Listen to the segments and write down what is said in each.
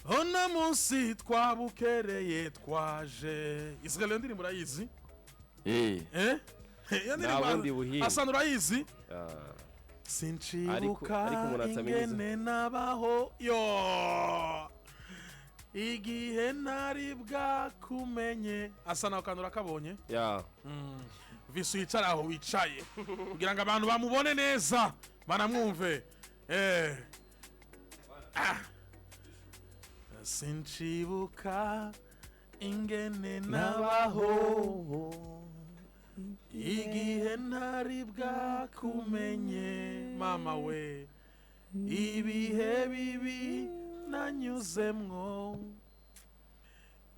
Uno munsi twabukereye twaje. Israel, iyo ndirimbo urayizi? Eh. Eh, iyo Nta bundi buhinga. Asana, urayizi? Ah. Sincibuka Ariko umuntu atamenya ingene nabaho yo igihe ntari bwakumenye. Asa nawe kantu urakabonye? Ya. Visu, yicara aho wicaye kugira ngo abantu bamubone neza, banamwumve. Ah. Sincibuka ingene nabaho igihe ntari bwakumenye, mama we, ibihe bibi nanyuzemwo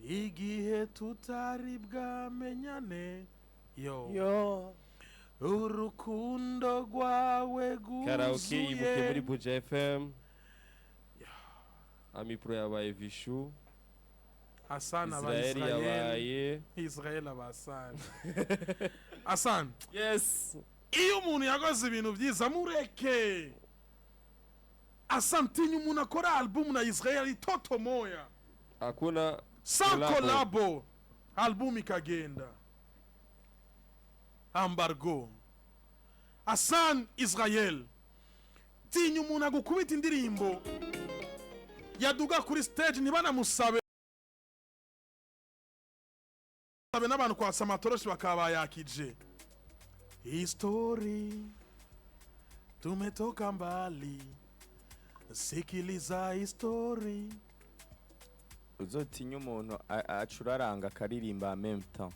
igihe tutari bwamenyane yo. Yo. Urukundo rwawe Karaoke ibuke muri rwuzuye. Buja FM. Amipro yabaye Vishu. Hassan aba Israel Israel. yabaye Israel aba Hassan. Hassan. Yes. Iyo umuntu yakoze ibintu byiza, mureke. Hassan, tinya umuntu akora album na Israel toto moya. Hakuna sans collabo. Collabo, album ikagenda embargo. Hassan, Israel, tinya umuntu agukubita indirimbo yaduga kuri stage ntibanamusabe sabe n'abantu kwasa amatoroshi bakaba bayakije. History, tumetoka mbali, sikiliza history. Uzotinya umuntu acuraranga akaririmba en même temps.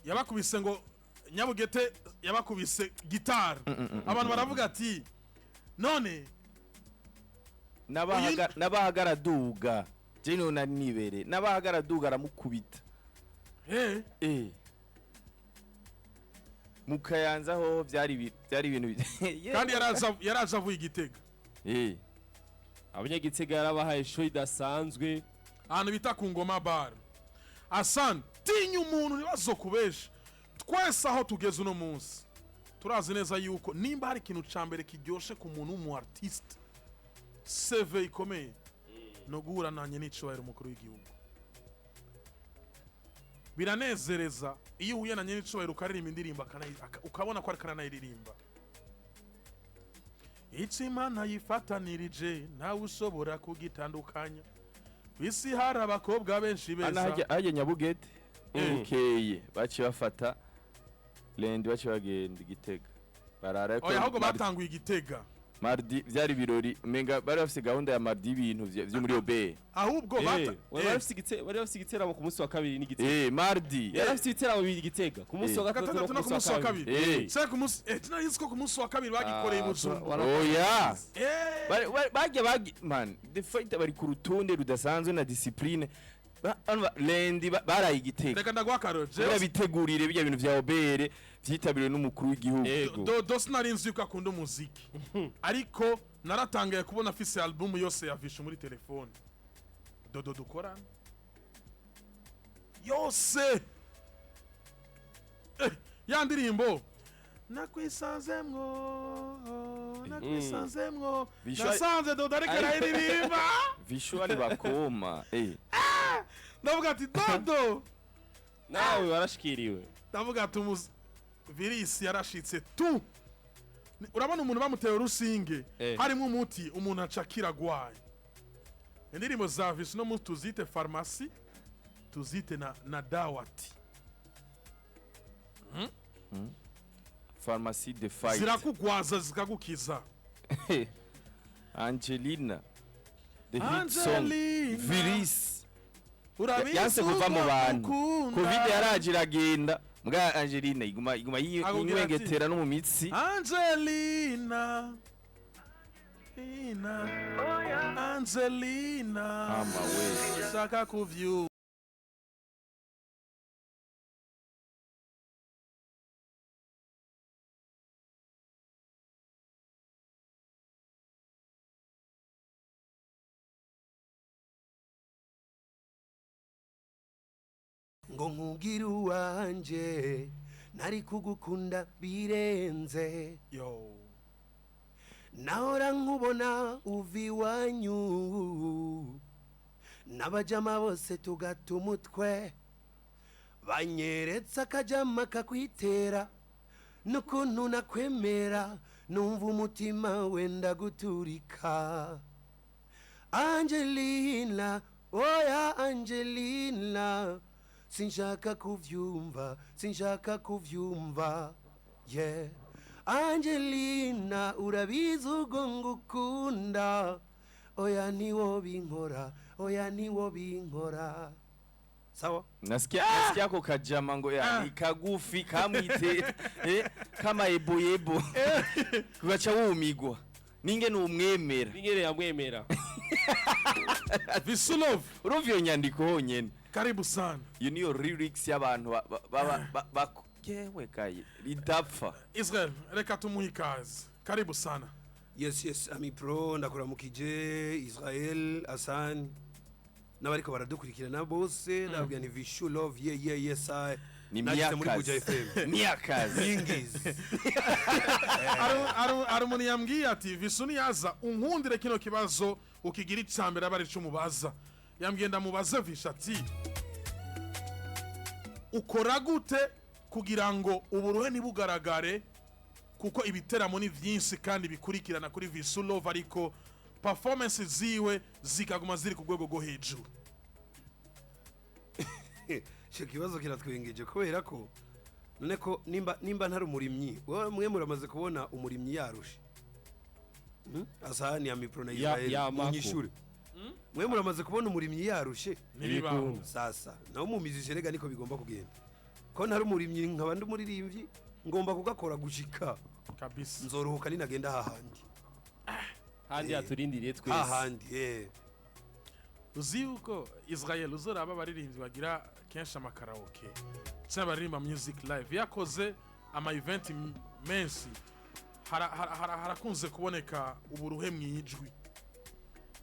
Yabakubise ngo Nyabugete, yabakubise gitari, abantu baravuga ati none. N'abahagara duga, je niho nari nibereye, n'abahagara duga aramukubita. Eh. Mu Kayanza ho byari ibintu Kandi yaraza avuye Igitega. Eh. Abanyagitega yarabahaye show idasanzwe. Ahantu bita ku Ngoma Bar. Asan, tinya umuntu, ntibazokubesha. Twese aho tugeze uno munsi turazi neza yuko nimba hari ikintu ca mbere kiryoshe ku muntu w'umu artiste, CV ikomeye, no guhura nanye n'icubahiro umukuru w'igihugu biranezereza. Iyo uhuye na nyenicubahiro ukaririmba indirimbo, ukabona ko ariko aranayiririmba. Ico Imana yifatanirije ntawe ushobora kugitandukanya. Kw'isi hari abakobwa benshi Hano beza. Hajya Nyabugete. Eh. Bukeye baciye bafata lundi, baciye bagenda Igitega barara Oya, ahubwo mardi. batanguye Igitega. Mardi byari ibirori, umenga bari bafise gahunda ya mardi y'ibintu vyo muri OBR. Ahubwo Eh, bari bafise igiteramo ku munsi wa kabiri n'Igitega. Eh, mardi. Yari afise ibiteramo bibiri Igitega, ku munsi wa gatandatu gatandatu no ku munsi wa kabiri. Eh. Se ku munsi tinari ko ku munsi wa kabiri bagikoreye i Ah, Bujumbura. Oya. Eh. Bajya man the fighter bari ku rutonde rudasanzwe na discipline. Bano lundi baraye Igitega. Reka ndaguha akarorero. Kugira bitegurire bijya bintu vya OBR vyitabiriwe n'umukuru w'igihugu. Ego. Dodo, sinari nzi yuko akunda umuziki, ariko naratangaye kubona afise album yose ya Vishu muri telefone. Dodo dukorana yose. Ya ndirimbo nakwisanzemwo, nakwisanzemwo, nasanze Dodo ariko arayiririmba. Visual bakoma eh. Ndavuga ati Dodo, Nawe warashikiriwe. Ndavuga ati virisi yarashitse tu. Urabona umuntu bamuteye urushinge harimo umuti, umuntu acakira agwaye. Indirimbo za visi no munsi tuzite farumasi, tuzite na dawati. Pharmacie de fight. Zirakugwaza zikagukiza. Angelina, the hit song. Angelina. Virus Urabizi yanse kuva mu uko bantu. ukunda. Covid yaraje iragenda, mbwa Angelina iguma Akubwira ati, yinwengetera no mu mitsi. Angelina. Ina. Angelina. Ama we. Shaka kuvyu. Ngo nkubwire uwanje nari kugukunda birenze. Yo. Nahora nkubona uva iwanyu. N'abajama bose tugata umutwe. Banyeretse akajama kakwitera, n'ukuntu nakwemera, numva umutima wenda guturika. Angelina, oya Angelina, sinshaka kuvyumva, sinshaka kuvyumva, yeah. Angelina, urabizi ubwo ngukunda, oya niwo binkora, oya niwo binkora. Sawa. Nasikia ako kajama ngo ya ni kagufi kamwite kama yeboyebo, ugaca wumigwa ninge numwemera. Ningere yamwemera. Vichou Love. Urumva iyo nyandiko honyene. Karibu sana. Iyo niyo lyrics y'abantu yewe kaye ridapfa. Israel, reka tumuhe ikaze, karibu sana. Yes, ami pro, ndakuramukije Israel, Hassan n'abariko baradukurikirana bose. Ndababwira ni Vichou Love, yeah, yes I. Ni Nashyize muri Buja miyakazi. FM. Miyakazi. Nyingizi. Hari umuntu yambwiye ati: "Vichou niyaza unkundire kino kibazo ukigira icya mbere aba arico umubaza." Yambwiye ndamubaze Vichou ati: "Ukora gute kugira ngo uburuhe ntibugaragare, kuko ibiteramo ni byinshi kandi bikurikirana kuri Vichou Love, ariko performance ziwe zikaguma ziri ku rwego rwo hejuru?" Icyo kibazo kiratwengeje kubera ko none ko nimba ntari umurimyi, wowe mwe muramaze kubona umurimyi yarushe? Asahani ya mipro na Israel, ya mako. munyishure, mwe muramaze kubona umurimyi yarushe? Ntibibaho. Sasa nawe mumizishe rega, niko bigomba kugenda. Ko ntari umurimyi nkaba ndi umuririmbyi, ngomba kugakora gushika Kabisa. nzoruhuka ninagenda hahandi. Handi haturindiriye twese. Hahandi, eh. Uzi yuko Israel, uzoraba abaririmbyi bagira kenshi amakaraoke cyangwa baririmba music live, yakoze ama event menshi, harakunze kuboneka uburuhe mu ijwi,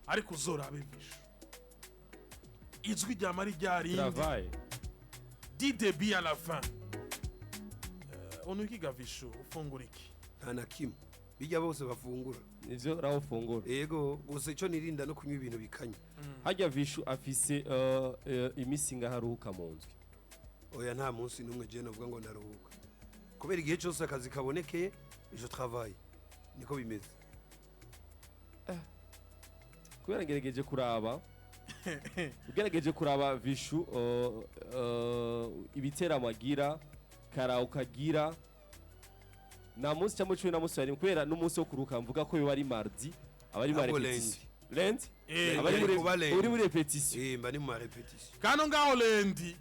ariko uzorabe Vichou, ijwi ryama ari ryarindi. Travail. Du début à la fin. Unukiga Vichou, ufungura iki? Nta na kimwe, bijya bose bafungura. Nivyo raho ufungura. Yego, gusa icyo nirinda no kunywa ibintu bikanye. Harya Vichou afise imisi ngaho aruhuka mu ndwi? Oya, nta munsi n'umwe je novuga ngo ndaruhuka, kubera igihe cyose akazi kabonekeye, je travaille, niko bimeze. Kubera ngerageje kuraba, ugerageje kuraba Vichou, ibiteramo agira, karaoke agira, nta munsi cyangwa 10 na munsi harimo, kubera n'umunsi wo kuruhuka mvuga ko biba ari mardi, aba ari ma Ahubwo répétition, lundi. Eh, aba ari muri kuba lundi. uri muri répétition. Eh, mba ni mu ma répétition. Kano ngaho lundi,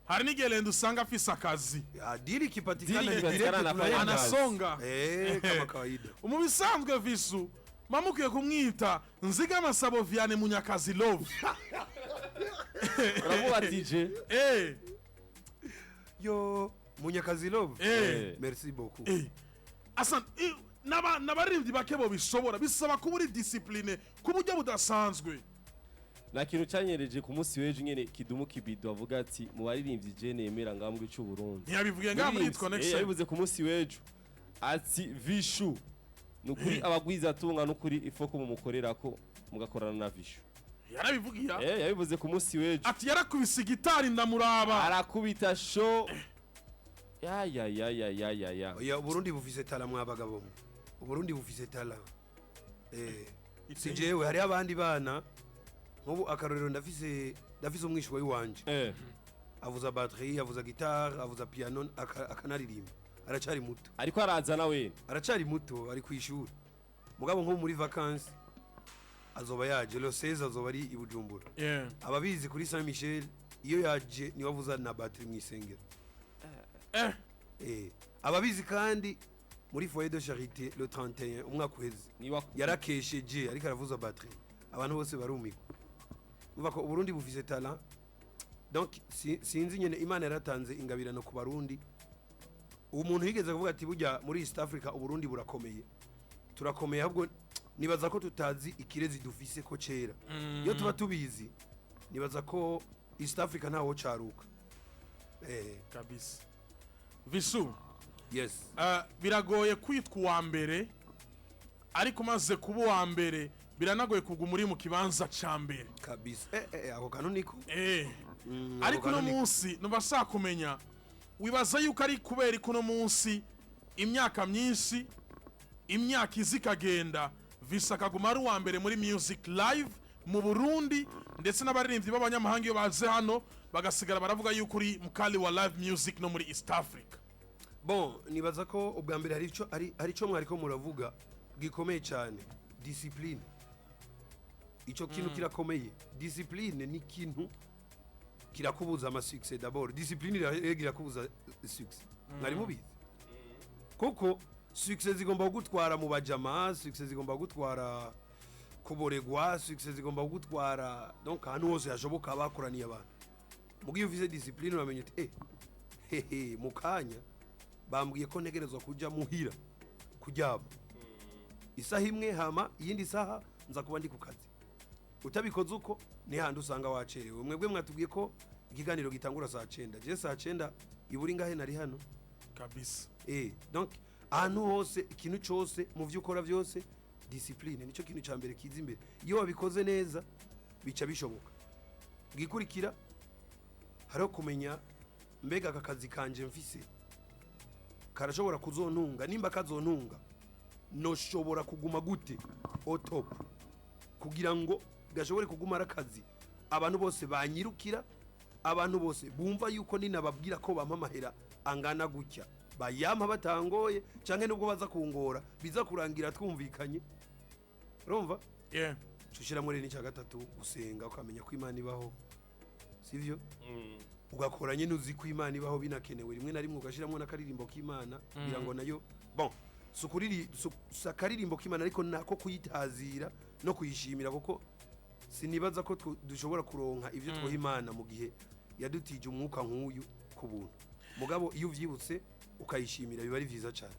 hari n'igihe lundi usanga afise akazi. Ah, dili ikipatikana, Dili ni direct ikipatikana tunaenda. anafanya kazi. Anasonga. Eh, kama kawaida. Mu bisanzwe Vichou mamukwiye kumwita Nziga Masabo Vianney Munyakazi Love. Uramubatije. Eh. Yo, Munyakazi Love. Eh. Merci beaucoup. Eh. Asa n'abaririmbyi bake bo bishobora, bisaba kuba uri discipline ku buryo budasanzwe. Nta kintu cyanyereje ku munsi w'ejo nyene, Kidumu Kibido avuga ati: "Mu baririmbyi je nemera ngaha mu gihugu c'u Burundi." Ntiyabivugiye ngaha muri Muririmbyi, Connection? Yabivuze ku munsi w'ejo ati: "Vichou nukuri abagwiza tunga, nukuri ifoko mumukorerako mugakorana na Vichou." Yarabivugiye. Eh, yabivuze ku munsi w'ejo. Ati yarakubise igitari ndamuraba. Arakubita show, ya ya ya ya ya ya ya. Oya, Uburundi bufise talent, mwabagabo mwe, Uburundi bufise talent, eh. Si jewe, hariho abandi bana. Nk'ubu akarorero, ndafise umwishwa w'iwanje, avuza batterie, avuza guitare, avuza piano, akanaririmba. Aracari muto. Ariko araza nawe. Aracari muto, ari kwishuri, mugabo nko muri vacances azoba yaje, le 16 azoba ari i Bujumbura. Ababizi kuri Saint Michel, iyo yaje niwe avuza na batterie mu isengero. Eh, ababizi kandi muri foyer de charité, le 31 umwaka uheze, niwa yarakesheje ariko aravuza batterie, abantu bose barumigwa. Umva ko Uburundi bufise talent. Donc sinzi nyene, Imana yaratanze ingabirano ku Barundi. Umuntu yigeze kuvuga ati: "Burya muri East Africa Uburundi burakomeye." Turakomeye, ahubwo nibaza ko tutazi ikirezi dufise ko cera. Iyo tuba tubizi, nibaza ko East Africa ntawo caruka, eh. Kabisa, Vichou. Yes. Biragoye kwitwa uwa mbere, ariko umaze kuba uwa mbere Biranagoye kuguma uri mu kibanza ca mbere. Kabisa, ako kantu niko. Ako Ariko uno kantu niko. munsi numva ashaka kumenya, wibaza yuko ari kubera ko uno munsi imyaka myinshi, imyaka iza ikagenda, Vichou akaguma ari uwa mbere muri music live mu Burundi, ndetse n'abaririmbyi b'abanyamahanga iyo baje hano bagasigara baravuga yuko uri mukali wa live music no muri East Africa? Bon, nibaza ko ubwa mbere hari ico mwariko muravuga gikomeye cyane, discipline. Ico kintu kirakomeye. Discipline ni ikintu kirakubuza ama succès. D'abord discipline irakubuza succès, mwari mubizi? Kuko succès zigomba kugutwara mu bajama, succès zigomba kugutwara kuboregwa, succès zigomba kugutwara donc ahantu hose hashoboka bakoraniye abantu. Mugihe ufise discipline, uramenya uti: "Hehe, mu kanya bambwiye ko ntegerezwa kuja muhira kuryama isaha imwe, hama iyindi saha nza kuba ndi ku kazi." Utabikoze uko, ni handi usanga wacerewe. Mwebwe mwatubwiye ko ikiganiro gitangura saa 9, je saa 9 iburi ngahe nari hano. Kabisa. Donc ahantu hose, ikintu cyose, mu byo ukora byose, discipline nicyo kintu cya mbere kiza imbere. Iyo wabikoze neza bica bishoboka. Bwikurikira hariho kumenya: mbega aka kazi kanje mfise karashobora kuzontunga? Nimba kazontunga, noshobora kuguma gute au top kugira ngo gashobore kuguma ari akazi abantu bose banyirukira, abantu bose bumva yuko ninababwira ko bampa amahera angana gutya bayampa batangoye, canke nubwo baza kungora biza kurangira twumvikanye? Urumva? Yeah. Ushyiramo rero n'icya gatatu, gusenga, ukamenya ko Imana ibaho, sivyo? Ugakora nyine uzi ko Imana ibaho, binakenewe rimwe na rimwe ugashyiramo n'akaririmbo k'Imana kugira ngo nayo, bon, si akaririmbo k'Imana, ariko nako kuyitazira no kuyishimira, kuko sinibaza ko dushobora kuronka ibyo twoha Imana mu gihe yadutije umwuka nk'uyu ku buntu. Mugabo iyo uvyibutse ukayishimira, biba ari vyiza cyane.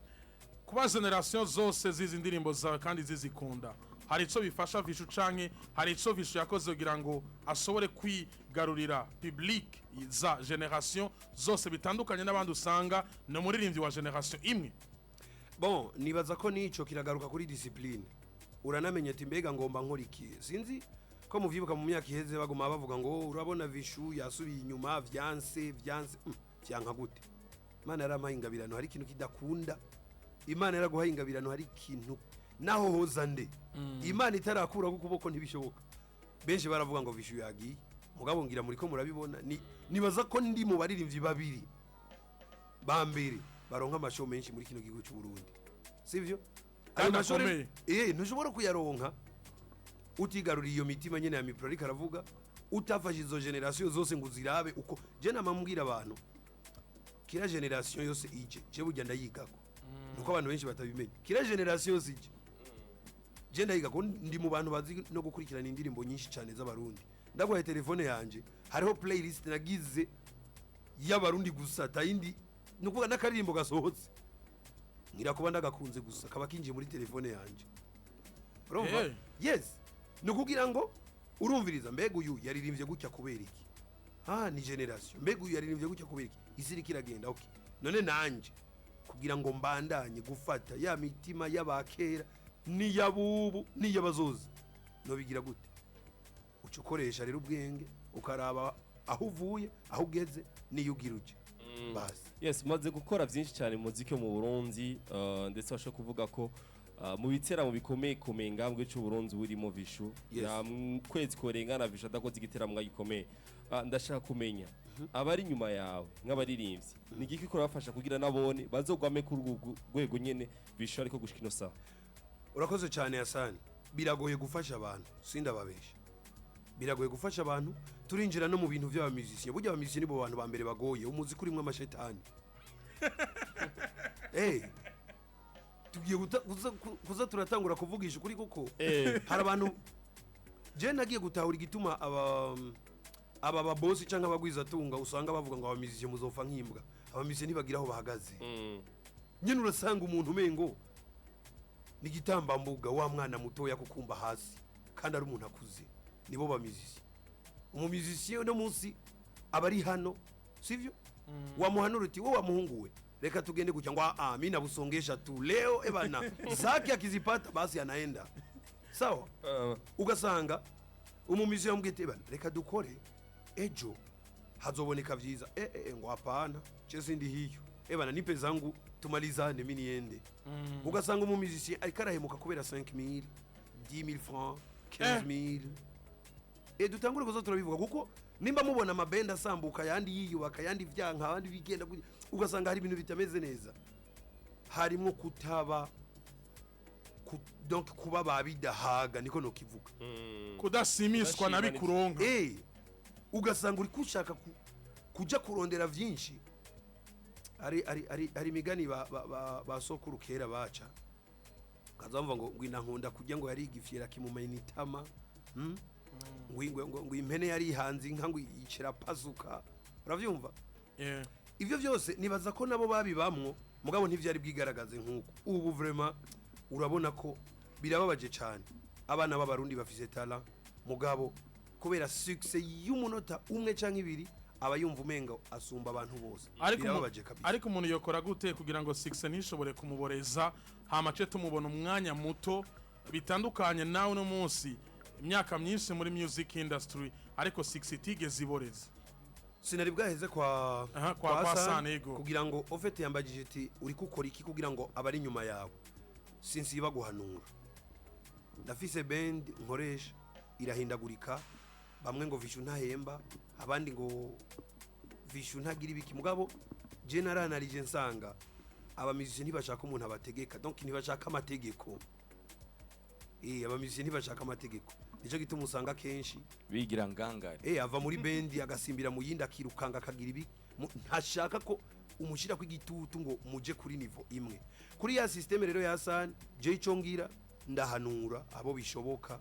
Kuba génération zose zizi indirimbo zawe kandi zizikunda, hari ico bifasha Vichou, canke hari ico Vichou yakoze kugira ngo ashobore kwigarurira public za génération zose, bitandukanye n'abandi usanga ni umuririmbyi wa génération imwe? Bon, nibaza ko nico kiragaruka kuri discipline. Uranamenya ati: "Mbega ngomba nkora iki?" Sinzi ko muvyibuka, mu myaka iheze baguma bavuga ngo: "Urabona Vichou yasubiye inyuma, vyanse, vyanse." Vyanka gute? Imana yarampaye ingabirano, hari ikintu kidakunda. Imana yaraguhaye ingabirano, hari ikintu naho hoza nde Imana itarakuraho ukuboko ntibishoboka. Benshi baravuga ngo Vichou yagiye, mugabo ngira muriko murabibona. Nibaza ko ndi mu baririmbyi babiri ba mbere baronka ama show menshi muri kino gihugu cy'u Burundi, sivyo? Kandi Ayo ma show akomeye. Ntushobora kuyaronka utigaruriye iyo mitima nyene ya mipro, ariko aravuga utafashe izo génération zose ngo uzirabe uko. Je namambwira abantu, kira génération yose ije, je burya ndayigako, nuko abantu benshi batabimenya. Kira génération yose ije, je ndayigako. Ndi mu bantu bazi no gukurikirana indirimbo nyinshi cyane z'Abarundi. Ndaguhaye telefone yanje, hariho playlist nagize y'Abarundi gusa, tayindi ni ukuvuga n'akaririmbo gasohotse ngira kuba ndagakunze gusa kaba kinjiye muri telefone yanje, urumva? Yes, ni ukugira ngo urumviriza: mbega uyu yaririmbye gutya kubera iki? Ah, ni génération. Mbega uyu yaririmbye gutya kubera iki? Isi iriko iragenda, okay, none nanje kugira ngo mbandanye gufata ya mitima y'abakera n'iy'abubu n'iy'abazoza, nobigira gute? Uca ukoresha rero ubwenge, ukaraba aho uvuye, aho ugeze, n'iyo ugira uje, basi. Yes, maze gukora byinshi cyane mu muziki wo mu Burundi, ndetse bashobora kuvuga ko mu biteramo bikomeye komeye ngambwe cy'u Burundi burimo Vichou. Yes. Nta kwezi korengana Vichou adakoze igiteramo gikomeye. Ndashaka kumenya abari inyuma yawe nk'abaririmbyi, ni igiki kurabafasha kugira nabone bazogwame kuri urwo rwego nyene Vichou ariko gushika ino saha? Urakoze cyane, Hasani. Biragoye gufasha abantu, sindababesha, biragoye gufasha abantu. Turinjira no mu bintu by'aba musiciens. Burya aba musiciens nibo bantu ba mbere bagoye. Umuziki urimo amashetani. Tugiye kuza turatangura kuvugisha ukuri, kuko hari abantu, je nagiye gutahura igituma aba babosi cyangwa abagwizatunga usanga bavuga ngo aba musiciens muzopfa nk'imbwa. Aba musiciens ntibagira aho bahagaze. Nyine urasanga umuntu umengo ni igitambambuga, wa mwana mutoya kukumba hasi kandi ari umuntu akuze. Nibo ba musiciens. Umu musicien uno munsi aba ari hano, sivyo? Wamuhanura uti: "Wowe wa muhungu we, reka tugende gutya," ngo: "Ah, mi nabusongesha tu leo ebana." Zake akizipata basi anaenda. Sawa, ugasanga umumiziki yamubwiye ati: "Bana, reka dukore, ejo hazoboneka vyiza." Ngo hapana, je sindi hiyo, bana, nipe zangu tumalizane, mi niende. Ugasanga umumiziki ariko arahemuka kubera 5000, 10000 francs, 15000. Dutangure kuza turabivuga, kuko nimba mubona amabenda asambuka, ayandi yiyubaka, ayandi vyanka, abandi bigenda gutya, ugasanga hari ibintu bitameze neza, harimwo kutaba donc kuba babidahaga, niko nokivuga. Kudasimishwa na Kudashima. bikuronka. Ugasanga uri kushaka kuja kurondera vyinshi. Ari imigani ba sokuru kera baca, ukazamva ngo inankunda kurya ngo yarigifyera kimumena itama, Ngo impene yarihanze inka ngo yicira pasuka, uravyumva? Yeah. Ivyo vyose nibaza ko nabo babibamwo, mugabo ntivyari bwigaragaze nk'uko ubu. Vraiment urabona ko birababaje cyane. Abana b'Abarundi bafise talent, mugabo kubera succès y'umunota umwe canke ibiri aba yumva umenga asumba abantu bose. Ariko Birababaje kabisa. Ariko umuntu yokora gute kugira ngo succès ntishobore kumuboreza, hama ce tumubona umwanya muto, bitandukanye nawe uno munsi, imyaka myinshi muri music industry, ariko succès itigeze iboreza? Sinari bwaheze kwa Aha, kwa Hassan, Hassan, yego. Kugira ngo ofete yambagije ati: "Uri gukora iki kugira ngo abari inyuma yawe?" Sinsiba guhanura. Ndafise band nkoresha, irahindagurika. Bamwe ngo Vishu ntahemba, abandi ngo Vishu ntagira ibiki, mugabo je naranarije nsanga abamiziki ntibashaka umuntu abategeka, donc ntibashaka amategeko. Abamiziki ntibashaka amategeko, nicyo gituma usanga kenshi bigira ngangare. Ava muri bendi agasimbira mu yindi, akirukanga, akagira ibi. Ntashaka ko umushyira ku igitutu ngo muje kuri niveau imwe kuri ya système. Rero ya Hassan, je ico ngira, ndahanura abo bishoboka,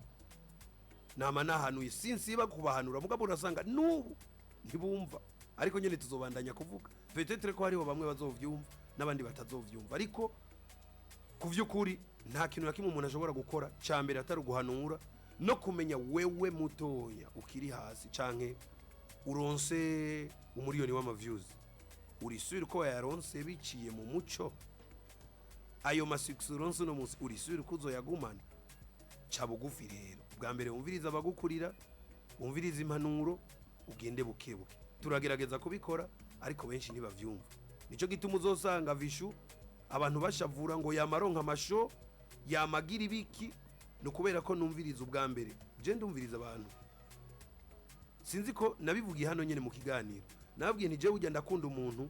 nama nahanuye, sinsiba kubahanura, mugabo urasanga nubu ntibumva. Ariko nyene tuzobandanya kuvuga, peut-être ko hariho bamwe bazovyumva n'abandi batazovyumva. Ariko ku vy'ukuri nta kintu na kimwe umuntu ashobora gukora ca mbere atari uguhanura no kumenya wewe mutonya ukiri hasi canke uronse umuriyoni w'ama views, uri sûr ko wayaronse biciye mu muco? Ayo ma succès uronse uno munsi, uri sûr ko uzoyagumana? Ca bugufi rero bwa mbere, wumviriza abagukurira, wumviriza impanuro, ugende buke buke. Turagerageza kubikora, ariko benshi ntibavyumva. Nico gituma uzosanga Vishu abantu bashavura ngo yamaronka amasho, yamagira ibiki. Ni ukubera ko numviriza ubwa mbere. Je ndumviriza abantu. Sinzi ko nabivugiye hano nyene mu kiganiro, nababwiye nti jewe ujya ndakunda umuntu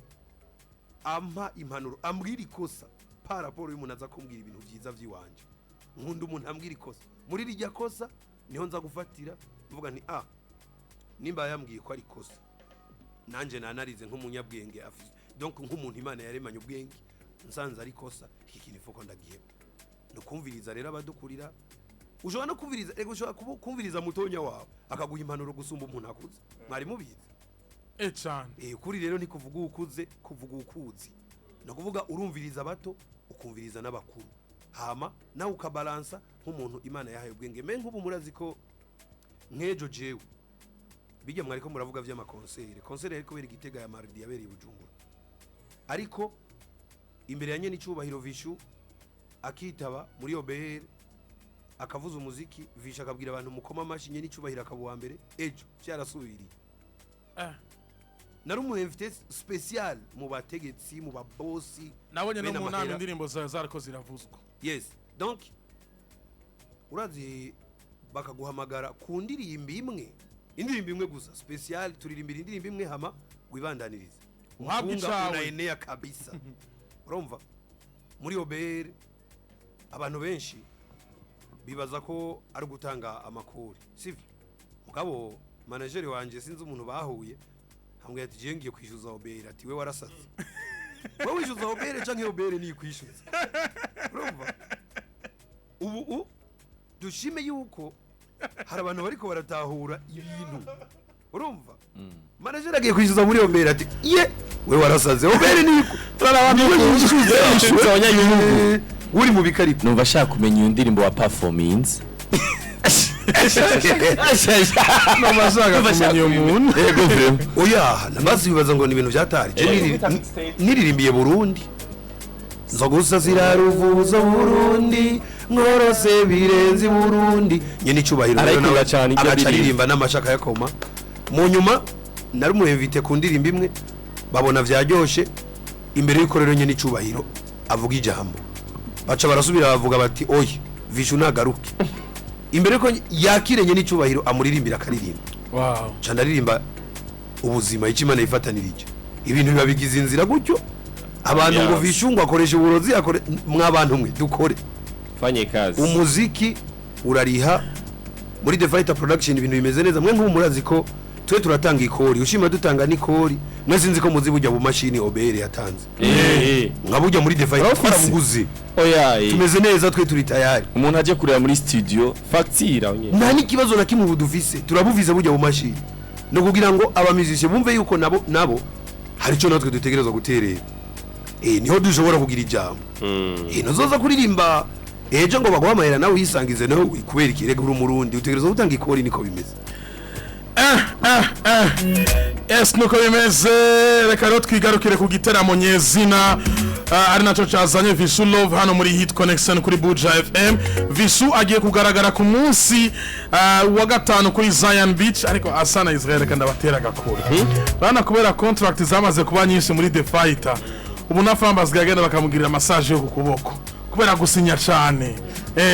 ampa impanuro, ambwira ikosa, par rapport y'umuntu aza kumbwira ibintu byiza vy'iwanje. Nkunda umuntu ambwira ikosa. Muri rijya kosa niho nza gufatira mvuga nti: "Ah, nimba yambwiye ko ari ikosa, nanje nanarize nk'umunyabwenge afise, donc nk'umuntu Imana yaremanye ubwenge, nsanze ari ikosa, iki kintu ifuko ndagiheba." Ni ukumviriza rero abadukurira. Ushobora no kumviriza, rego ushobora kumviriza mutonya wawe akaguha impanuro gusumba umuntu akuze. Mwari mubizi? Cyane. Kuri rero ni kuvuga ukuze, kuvuga ukuzi, ni ukuvuga urumviriza abato, ukumviriza n'abakuru, hama nawe ukabalansa nk'umuntu Imana yahaye ubwenge. Me nk'ubu murazi ko nk'ejo jewe bijya mwariko muravuga vy'ama concert, concert yari kubera Igitega ya mardi yabereye i Bujumbura, ariko imbere ya nyene icubahiro Vishu akitaba muri OBR, akavuza umuziki, Vishu akabwira abantu mukoma amashi, nyene icubahiro akaba uwa mbere. Ejo vyarasubiriye. Nari umu invité spécial mu bategetsi, mu babosi. Nabonye no Bene mu nama amahera. indirimbo zawe zariko ziravuzwa. Yes, donc urazi bakaguhamagara ku ndirimbo imwe, indirimbo imwe gusa spécial, turirimbira indirimbo imwe hama wibandanirize. Uhabwe Mpunga icawe. Unaenea kabisa. Urumva muri OBR abantu benshi bibaza ko ari ugutanga amakuru, sivyo? Mugabo manager wanje, sinzi umuntu bahuye, ambwira ati: "Jewe ngiye kwishyuza OBR." Ati: "We warasaze, wowe wishyuza OBR canke OBR niyo kwishyuza?" Urumva ubu dushime yuko hari abantu bariko baratahura ibintu. Urumva manager agiye kwishyuza muri OBR, ati: "Ye, we warasaze, OBR niyo yishyuza." Yishyuza abanyagihugu. Uri mu bikariko. Numva ashaka kumenya iyo ndirimbo wa performance. Numva ashaka kumenya uyo muntu. Yego, vraiment. Oya, namaze bibaza ngo ni ibintu byatari. Je niririmbiye Burundi. Nzogusasira ruvuzo Burundi, nkorose birenze Burundi. Nyene icubahiro rero Arayikunda nawe cane iryo agaca ndirimbo. aririmba n'amashaka yakoma. Mu nyuma nari umuinvité ku ndirimbo imwe, babona vyaryoshe. Imbere y'uko rero nyene icubahiro avuga ijambo, baca barasubira bavuga bati: "Oya, Vishu nagaruke imbere yuko yakire nyene icubahiro amuririmbira akaririmba." Ca ndaririmba ubuzima, icyo Imana yifatanirije, ibintu biba bigize inzira gutyo. Abantu ngo Vishu ngo akoresha uburozi, akore mwabantu mwe, dukore. Fanye kazi. Umuziki urariha. Muri The Fighter Production ibintu bimeze neza. Mwe nk'ubu murazi ko twe turatanga ikori, ushima dutanga n'ikori. Mwe sinzi ko muzi burya bumashini OBR yatanze, nka burya muri The Fighter Urabufise? twarabuguze. Oya. Tumeze neza, twe turi tayari. Umuntu aje kureba muri studio. Facture aho nyene. Nta n'ikibazo na kimwe ubu dufise, turabuvize burya bumashini, ni ukugira ngo abamizishe bumve yuko nabo hari icyo natwe dutegerezwa guterera, niho dushobora kugira ijambo. Ntuzoza kuririmba ejo ngo baguhe amahera nawe uyisangize nawe kubera iki? Rega uri Umurundi, utegerezwa gutanga ikori, niko bimeze. Ese nuko bimeze. Reka rero twigarukire ku giteramo nyezina, ari nacyo cyazanye Vichou Love hano muri Hit Connection kuri Buja FM. Vichou agiye kugaragara ku munsi wa gatanu kuri Zion Beach. Ariko Asana Israel, reka ndabatera agakuru bana, kubera contract zamaze kuba nyinshi muri The Fighter, ubu na Famba asigaye agenda bakamugirira massage yo ku kuboko kubera gusinya cyane.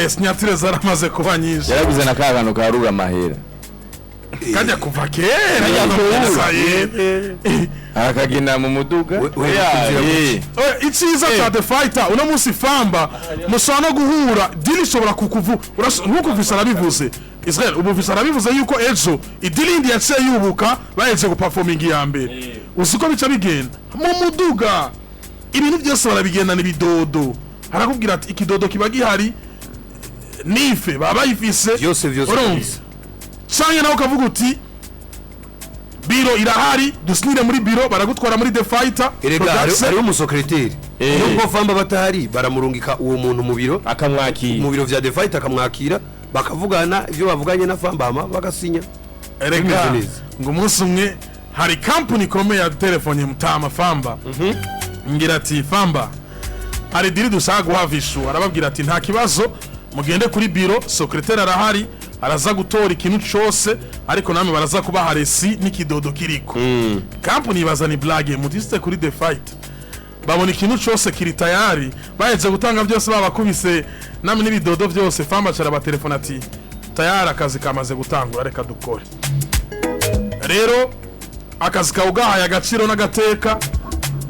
Signature zaramaze kuba nyinshi. Yaraguze na ka kantu karura amahera. Kajya kuva kera. Kajya. Akagenda mu muduga. We- Oya, inzira. Icyiza cya The Fighter, uno munsi Famba mushobora no guhura, deal ishobora kukuvu nkuko Visa arabivuze. Israel, ubu Visa arabivuze yuko ejo ideal yindi yaciye yubuka baheze guperforminga iya mbere. Uzi ko bica bigenda mu muduga, ibintu byose barabigendana, ibidodo harakubwira ati ikidodo kiba gihari, nife baba bayifise. Vyose vyose. Urumva? Kabisa. Canke nawe ukavuga uti biro irahari, dusinire muri biro, baragutwara muri The Fighter Erega Production. hariho umusekreteri. Nubwo Famba batahari, baramurungika uwo muntu mu biro, Akamwakira. mu biro vya The Fighter, akamwakira, bakavugana ivyo bavuganye na Famba, hama bagasinya. Erega Bimeze neza. ngo umunsi umwe hari kampani ikomeye ya telefone mutama Famba, ngira ati: "Famba, hari deal dushaka guha Vichou." Arababwira ati: "Nta kibazo, mugende kuri biro, secrétaire arahari, araza gutora ikintu cose, ariko namwe baraza kubaha reçu n'ikidodo kiriko." Kampani ibaza ni blague. Mudiste kuri The Fight babona ikintu cose kiri tayari, baheze gutanga byose, babakubise namwe n'ibidodo byose. Famba cara batelefone ati: "Tayari, akazi kamaze gutangura, reka dukore." Rero akazi kawe ugahaye agaciro n'agateka,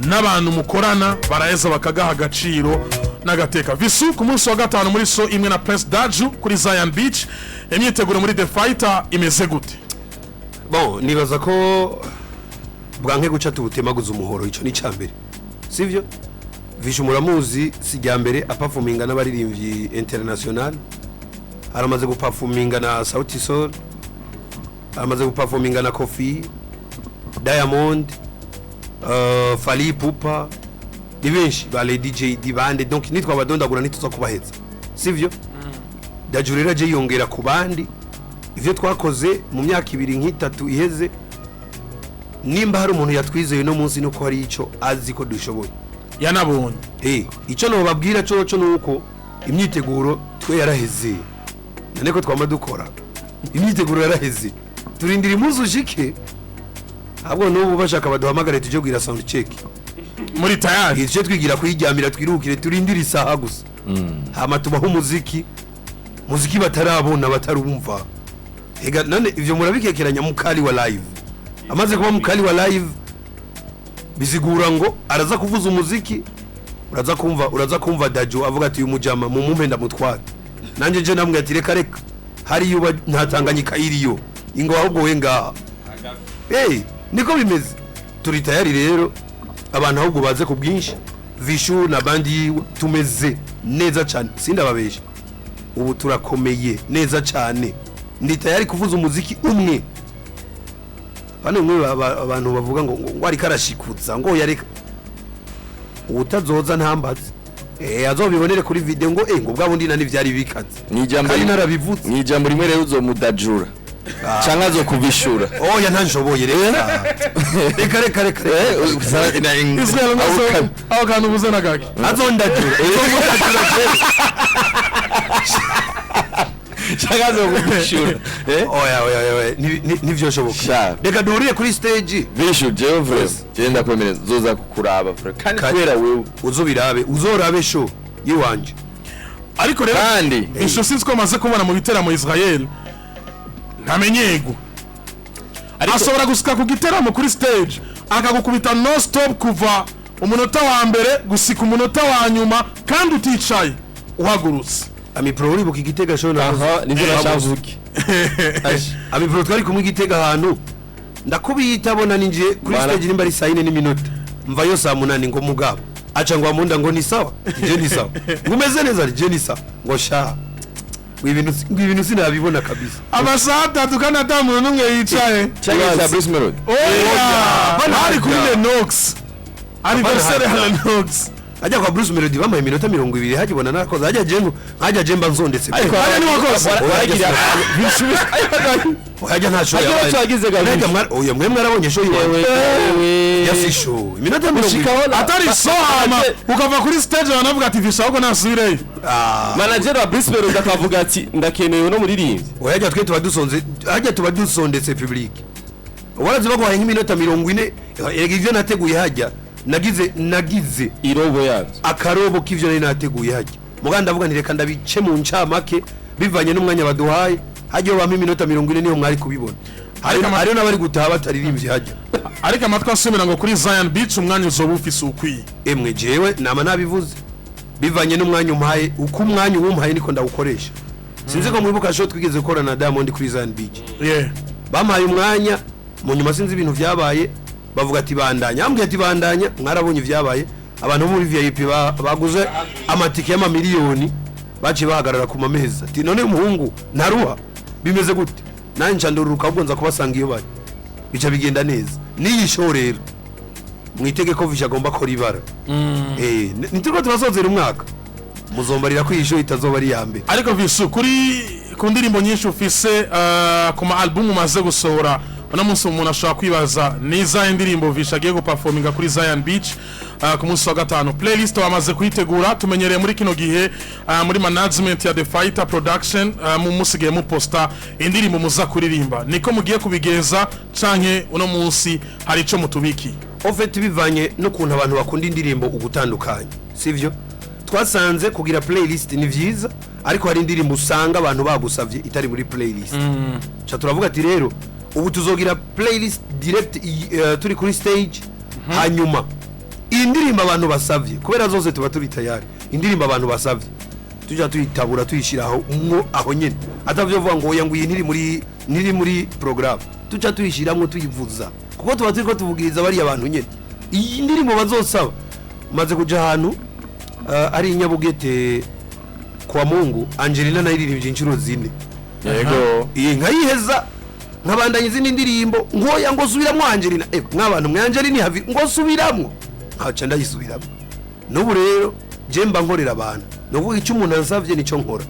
n'abantu mukorana baraheza bakagaha agaciro n'agateka. Vichou ku munsi wa gatanu muri show imwe na Prince Daju kuri Zion Beach, imyiteguro muri The Fighter imeze gute? Bon, nibaza ko bwanke guca tubutemaguza umuhoro, ico ni cambere, sivyo? Vichou muramuzi, si rya mbere aperforminga n'abaririmbyi international. Aramaze guperforminga na Sauti Sol, aramaze guperforminga na Kofi, Diamond, Fally Ipupa, ni benshi, ba Lady JD, bande. Donc nitwabadondagura ntituza kubaheza, sivyo? Daju rero aje yongera ku bandi ivyo twakoze mu myaka 2 nk'itatu iheze. Nimba hari umuntu yatwizeye uno munsi, nuko hari ico azi ko dushoboye. Yanabonye. Icyo nobabwira coco nuko imyiteguro twe yaraheze. None ko twama dukora, imyiteguro yaraheze, turindira umunsi ushike. Ahubwo n'ubu bashaka baduhamagare tuje kugira sound check. Muri tayari. Tuje twigira kuyiryamira, twirukire, turindire isaha gusa, hama tubaho umuziki, muziki batarabona, batarumva. Ega none ivyo murabikekeranya? Mukali wa live, amaze kuba mukali wa live, bisigura ngo araza kuvuza umuziki, uraza kumva, uraza kumva Daju avuga ati: "Uyu mujama mumumpe ndamutwara." Nanjye nje namwe ati: "Reka reka, hariyo uba nta Tanganyika iriyo, ingo ahubwo we ngaha." Hey, niko bimeze, turi tayari. Rero abantu ahubwo baze ku bwinshi. Vichou na band yiwe tumeze neza cyane, sindababesha, ubu turakomeye neza cyane. Ndi tayari kuvuza umuziki umwe. Bane mwe abantu bavuga ngo ariko arashikutsa, ngo yareka utazoza ntambaze, azobibonere kuri video ngo ngo bwa bundi nani vyari bikaze. Ni ijambo Kandi narabivutse. Ni ijambo rimwe rero uzomudajura. Canke azokuvishura. Oya, ntanshoboye, reka reka reka reka. Israel ngo aho kantu ubuze na gake. Azondajura. Canke azokuvishura. Oya oya oya, ntivyoshoboka. Sha. Reka duhurire kuri stage. Vishu, jewe vraiment, jewe ndakwemereza zoza kukuraba vraiment. Kandi kubera wewe. Uzobirabe, uzorabe show yiwanje. Ariko rero Kandi isho sinzi ko amaze kubona mu biteramo, Israel ntamenyego ashobora gusuka ku giteramo kuri stage akagukubita no stop kuva umunota wa mbere gusika umunota wa nyuma, kandi uticaye, uhagurutse. Amipro, uribuka igitega show na Aha nivyo nashaka uvuge. Amipro, twari kumwe igitega ahantu ndakubiyita bona ninjiye kuri stage nimba ari saa 4 n'iminota, mvayo saa 8. Ngo mugabo aca ngo amunda ngo ni sawa, je ni sawa, ngo umeze neza, je ni sawa, ngo sha, ngo ibintu ngo ibintu sinabibona kabisa. Amasaha 3 kandi ata muntu n'umwe yicaye. Canke za Bruce Melody. Oya, bari kuri Lenox, anniversaire ya Lenox. Ajya kwa Bruce Melody bamuhaye iminota 20, hagibona narakoze hajya je ngo nkajya je mba nzondetse. Ariko Hajya ni wakoze. Waragira hajya nta show Hajya yabaye. wacu wagize gabisha. Hajya oya, mwe mwarabonye show yiwanje ya si show iminota 20. Atari sohama ukava kuri stage banavuga ati visha ahubwo nasubireyo. Ah. Manager wa Bruce Melody akavuga ati ndakeneye uno muririmbyi. Oya, hajya twe tuba dusonze, hajya tuba dusondetse public. Warazi baguhaye nk'iminota 40. Erega ivyo nateguye hajya nagize irobo yabyo. Akarobo k'ivyo nari nateguye hajya muganda, ndavuga nti reka ndabice mu ncamake bivanye n'umwanya baduhaye. Hajya iyo bampa iminota 40 niho mwari kubibona. Hariho n'abari gutaha bataririmbye hajya. Ariko amatwi asubira ngo kuri Zion Beach umwanya uzoba ufise ukwiye. Emwe, jewe nama nabivuze, bivanye n'umwanya umpaye, uko umwanya uwumpaye niko ndawukoresha. Sinzi ko mwibuka show twigeze gukora na Diamond kuri Zion Beach. Bampaye umwanya, mu nyuma sinzi ibintu vyabaye, bavuga ati bandanya, ambwiye ati bandanya. Mwarabonye ivyabaye, abantu bo muri VIP baguze amatike y'amamiliyoni baciye bahagarara ku mameza ati none umuhungu ntaruha, bimeze gute? Nanjye nca ndururuka, ahubwo nza kubasanga iyo bari, bica bigenda neza. N'iyi show rero mwitege ko Visha agomba akora ibara. Ntituriko turasozera umwaka, muzombarira ko iyi show itazoba ari iya mbere. Ariko Visu, kuri ku ndirimbo nyinshi ufise, ku ma album umaze gusohora, uno munsi umuntu ashobora kwibaza ni izahe ndirimbo Visha agiye guperforminga kuri Zion Beach ku munsi wa gatanu. Playlist wamaze kuyitegura? Tumenyereye muri kino gihe muri management ya The Fighter Production mu musigaye muposta indirimbo muza kuririmba. Niko mugiye kubigenza canke uno munsi hari ico mutubikiye? En fait, bivanye n'ukuntu abantu bakunda indirimbo ugutandukanye, sivyo? Twasanze kugira playlist ni vyiza, ariko hari indirimbo usanga abantu bagusavye itari muri playlist. Ca turavuga ati rero ubu tuzogira playlist direct turi kuri stage, hanyuma iyi ndirimbo abantu basavye, kubera zose tuba turi tayari, indirimbo abantu basavye tuja tuyitabura tuyishiraho mwo aho nyene, atavyo vuga ngo oya, ngo iyi ntiri muri programme. Tuca tuyishiramwo tuyivuza, kuko tuba turiko tuvugiriza bariya bantu nyene iyi ndirimbo bazosaba. Maze kuja ahantu ari i Nyabugete kwa Mungu, Angelina nayiririmbye inshuro 4. Iyi nkayiheza nkabandanya izindi ndirimbo, ngoya ngo subiramwo Angelina, mwabantu mwe, Angelina havi ngo subiramwo, nkaca ndayisubiramwo. N'ubu rero je mba nkorera abantu, ni ukuvuga icyo umuntu ansavye nico nkora.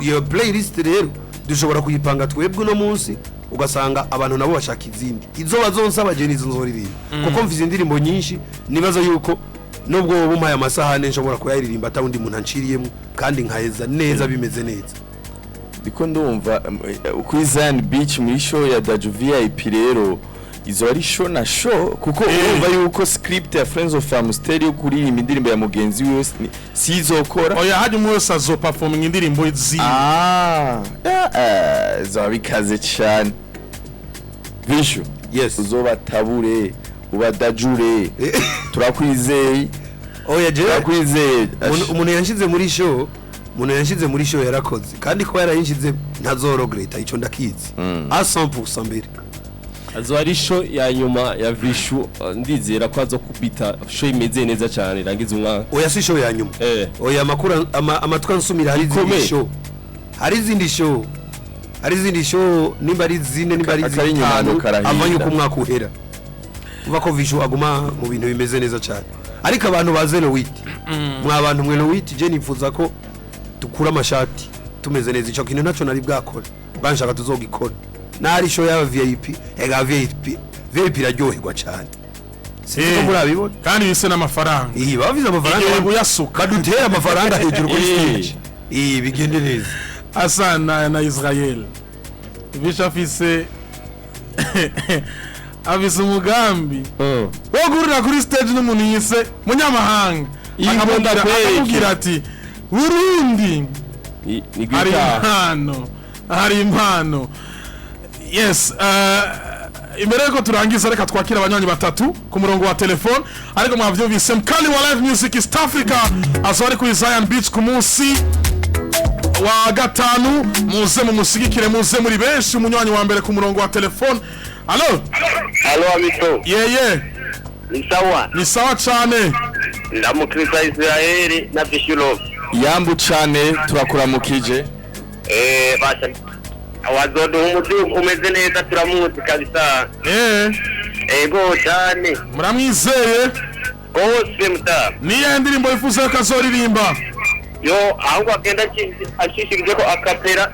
Iyo playlist rero dushobora kuyipanga twebwe uno munsi, ugasanga abantu nabo bashaka izindi, izo bazonsaba je nizo nzoririmba, kuko mfise indirimbo nyinshi. Nibaza yuko nubwo wowe umpaye amasahane nshobora kuyaririmba ata wundi muntu anciriyemo, kandi nkaheza neza bimeze neza. Ndiko ndumva kuri Zion Beach muri show ya Daju VIP rero izo ari show na show, kuko urumva yuko script ya Friends of Amstel yo kuririmba indirimbo ya mugenzi wiwe sizokora. Oya, hajya umwe wese azoperforminga indirimbo ziwe. Ah, zoba bikaze cyane, Vishu. Yes. Uzobatabure, ubadajure, turakwizeye. Oya, jewe Turakwizeye. Umuntu yanshize muri show, umuntu yanshize muri show yarakoze, kandi kuba yarayinshize ntazorogreta, ico ndakizi a 100% mbere. Azo ari show ya nyuma ya Vishu, ndizera ko azo kubita show imeze neza cyane irangiza umwaka. Oya, si show ya nyuma. Oya, amakuru amatwi ansumira hari izindi Ikomeye. show, hari izindi show, hari izindi show, nimba ari zine, nimba ari Akari inyuma zitanu ngo karahinda. ava yuko umwaka uhera. Uva ko Vishu aguma mu bintu bimeze neza cyane. Ariko abantu baze le 8, mwa bantu mwe, le 8 je nifuza ko dukura amashati tumeze neza. Ico kintu naco nari bwakora. Banshaka tuzogikora nari show y'aba VIP. Ega VIP, VIP iraryoherwa cyane, sinzi ko murabibona. Kandi bise n'amafaranga. Iyi bavize amafaranga. Igihe uyasuka. Badutera amafaranga hejuru kuri stage, iyi bigende neza. Asa na Israel Visha afise umugambi wo guhurira kuri stage n'umuntu yise munyamahanga. Ingonda kweki. Akamubwira ati: "Burundi Ni hari gwitaha. impano, hari impano." Yes, imbere yuko turangiza, reka twakira abanywanyi batatu ku murongo wa telefone. Ariko mwavyumvise, mkali wa live music East Africa azoba ari kuri Zion Beach ku munsi wa gatanu. Muze mumusigikire, muze muri benshi. Umunywanyi wa mbere ku murongo wa telefone, alo? Halo, Amito. Yeye. Ni sawa? Ni sawa cane. Ndamukiriza Israeli na Vishulov. Yambu cane, turakuramukije. Basha. Wazoduha umuduga umeze neza, turamuzi kabisa. Ego cyane. Muramwizeye? Gose muta. Niyo ndirimbo yifuza ko azoririmba? Yo, ahubwo agenda ashishikije ko akapera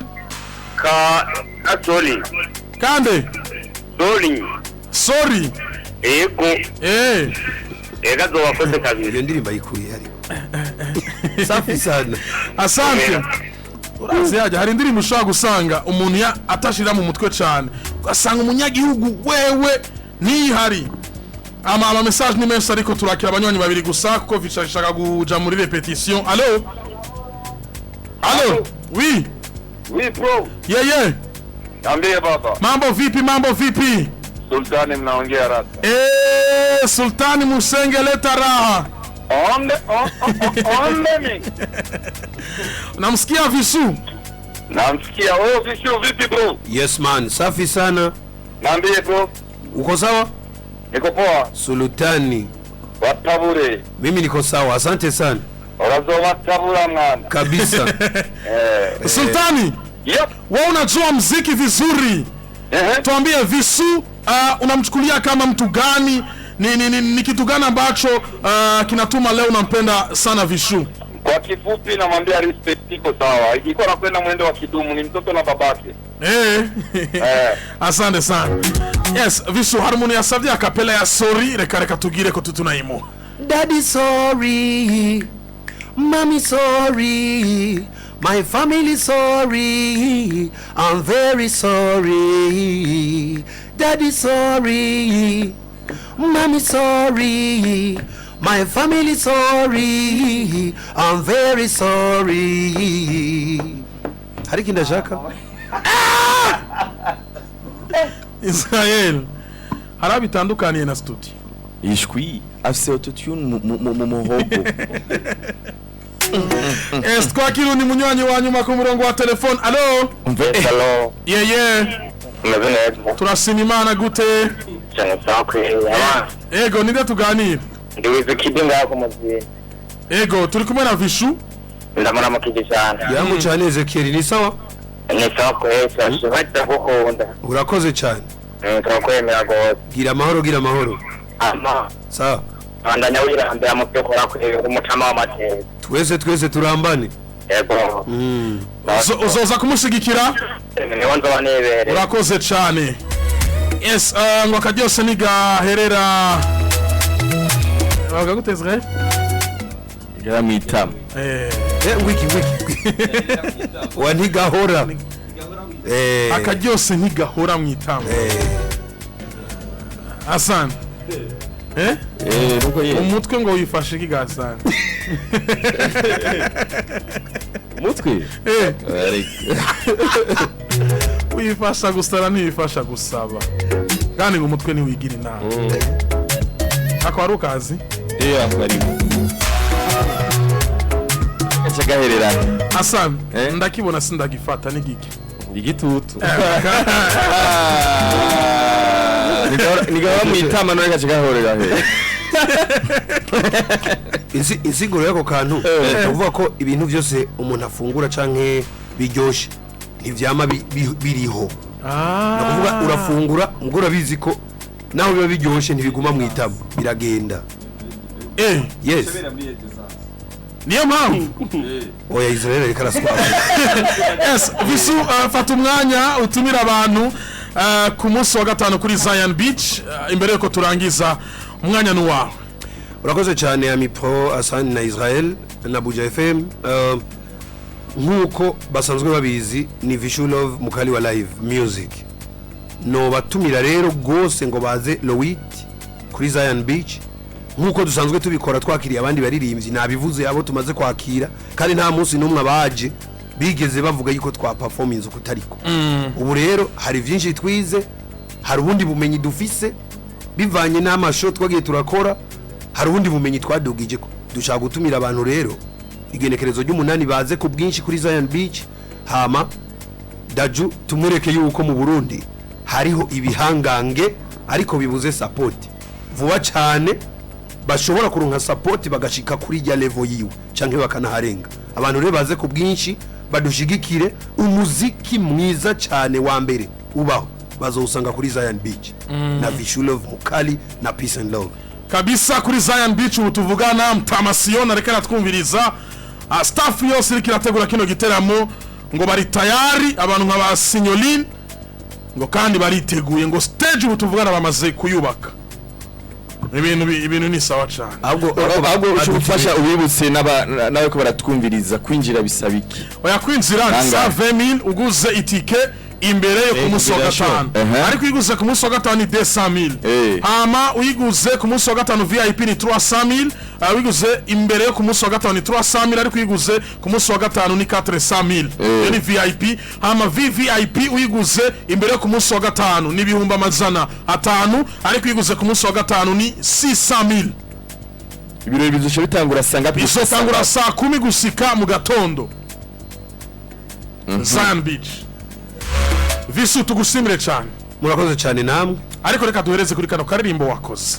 ka Sorry. Kandi Sorry. Sorry. Ego. Ega zobakoze kabiri. Iyo ndirimbo ayikuye ariko safi sana. Asante. Urazi yajya hari indirimbo ushobora gusanga umuntu ya atashira mu mutwe cyane, ugasanga umunyagihugu wewe ntihari. Ama message ni menshi, ariko turakira abanywanyi babiri gusa kuko bishaka kuja muri répétition. Allo, allo, oui? Oui, bro. Yeye. Niambie baba. Mambo vipi, mambo vipi? Sultani mnaongea rasa. Sultani Musenge, leta raha. Onde onde mi. Namsikia Visu. Namsikia wewe Vishu, vipi bro? Yes man, safi sana. Niambie bro. Uko sawa? Niko poa. Sultani. Watabure. Mimi niko sawa, asante sana. Urazo watabura mwana. Kabisa. Sultani. Yep. Wewe unajua mziki vizuri. Tuambie Visu, unamchukulia kama mtu gani? Ni kitu gani ambacho kinatuma leo unampenda sana Vishu? Kwa kifupi namwambia respect iko sawa. Iko nakwenda mwendo wa kidumu, ni mtoto na babake. Asante sana. Yes, Visu, hari umuntu yasabye akapela ya Sorry, reka tugire ko tutunayimuha. Daddy sorry, mommy sorry, my family sorry, I'm very sorry. Daddy sorry, mommy sorry, my family sorry, I'm very sorry. Hari ikindi ashaka? Israel, hari aho bitandukaniye na studio. Ishwi afise autotune mu muhogo. Yes, twakira undi munywanyi wa nyuma ku murongo wa telefone. Allo? Umve. Hello. Yeye. Umeze neza? Turashima Imana, gute? Cyane, sawa kweli. Abana. Ego, ninde tuganira? Ndi Wizkid ngaho ku muzinga. Ego, turi kumwe na Vishu. Ndamuramukije cyane. Yangu cyane Ezekiel, ni sawa? Ni sawa kweli, turashima, turagukunda. Urakoze cyane. Turakwemera rwose. Gira amahoro, gira amahoro. Ama. Sawa. Bandanya wirambira mu byo ukora kweli, umucama w'amateka. Twese twese turambane. Yego. Uzoza kumushigikira? Niho nzoba nibereye. Urakoze cyane. Yes, ngo akaryose ntigaherera bavuga gute, Israel? Gara mwitama. Wiki wiki wa ntigahora. Akaryose ntigahora mu itama. Asante. Nuko ye. Umutwe ngo wifashe iki gasana? Umutwe? Wifasha gusara, ntiwifasha gusaba, kandi ngo umutwe ntiwigira inama. Ako wari ukazi? Ako ariko. Gace gahererana. Asante. Ndakibona sindagifata, ni giki? Igitutu. Nigahora mu itama none gace gahorera he? Insiguro y'ako kantu ni ukuvuga ko ibintu byose umuntu afungura canke biryoshe ntivyama biriho. Ni ukuvuga urafungura ubwo urabizi ko naho biba biryoshe ntibiguma mu itama, biragenda. Yes. Niyo mpamvu. Oya, Israel ariko araswara. Yes, Vichou, fata umwanya utumira abantu ku munsi wa gatanu kuri Zion Beach. Imbere yuko turangiza, umwanya ni uwawe. Urakoze cyane, Amipro, Asani na Israel na Buja FM. Nk'uko basanzwe babizi, ni Vichou Love, mukali wa live music. No batumira rero rwose ngo baze le 8 kuri Zion Beach, nk'uko dusanzwe tubikora twakiriye abandi baririmbyi. Nabivuze abo tumaze kwakira, kandi nta munsi n'umwe abaje bigeze bavuga yuko twa performance uko utariko. Ubu rero hari byinshi twize, hari ubundi bumenyi dufise bivanye n'amasho twagiye turakora, hari ubundi bumenyi twadugije ko dushaka gutumira abantu rero igenekerezo ry'umunani baze ku bwinshi kuri Zion Beach, hama Dadju tumwereke yuko mu Burundi hariho ibihangange ariko bibuze support. Vuba cyane bashobora kuronka support bagashika kuri rya level yiwe canke bakanaharenga. Abantu rero baze ku bwinshi badushigikire. Umuziki mwiza cyane wa mbere ubaho bazowusanga kuri Zion Beach na Vichou Love Mukali na Peace and Love. Kabisa, kuri Zion Beach ubu tuvugana, Mtamasiyoni ariko aratwumviriza. Staff yose iriko irategura kino giteramo ngo bari tayari, abantu nka ba Signoline ngo kandi bariteguye, ngo stage ubu tuvugana bamaze kuyubaka. Ibintu ni sawa cyane. Ahubwo Ahubwo ushobora gufasha ubibutse n'abariko baratwumviriza, kwinjira bisaba iki? Oya, kwinjira ni Kangahe? 120,000 uguze itike imbere yo ku munsi wa kugira show. gatanu. Ariko uyiguze ku munsi wa gatanu ni 200,000. Hama uyiguze ku munsi wa gatanu VIP ni 300,000. Uyiguze imbere yo ku munsi wa gatanu ni 300,000, ariko uyiguze ku munsi wa gatanu ni 400,000. Iyo ni VIP. Hama VVIP uyiguze imbere yo ku munsi wa gatanu ni 500,000, ariko uyiguze ku munsi wa gatanu ni 600,000. Ibirori bizoca bitangura sangapi? Bizotangura saa 10 gusika mu gatondo, Zion Beach. Vichou, tugushimire cyane. Murakoze cyane namwe. Ariko reka duhereze kuri kano karirimbo wakoze.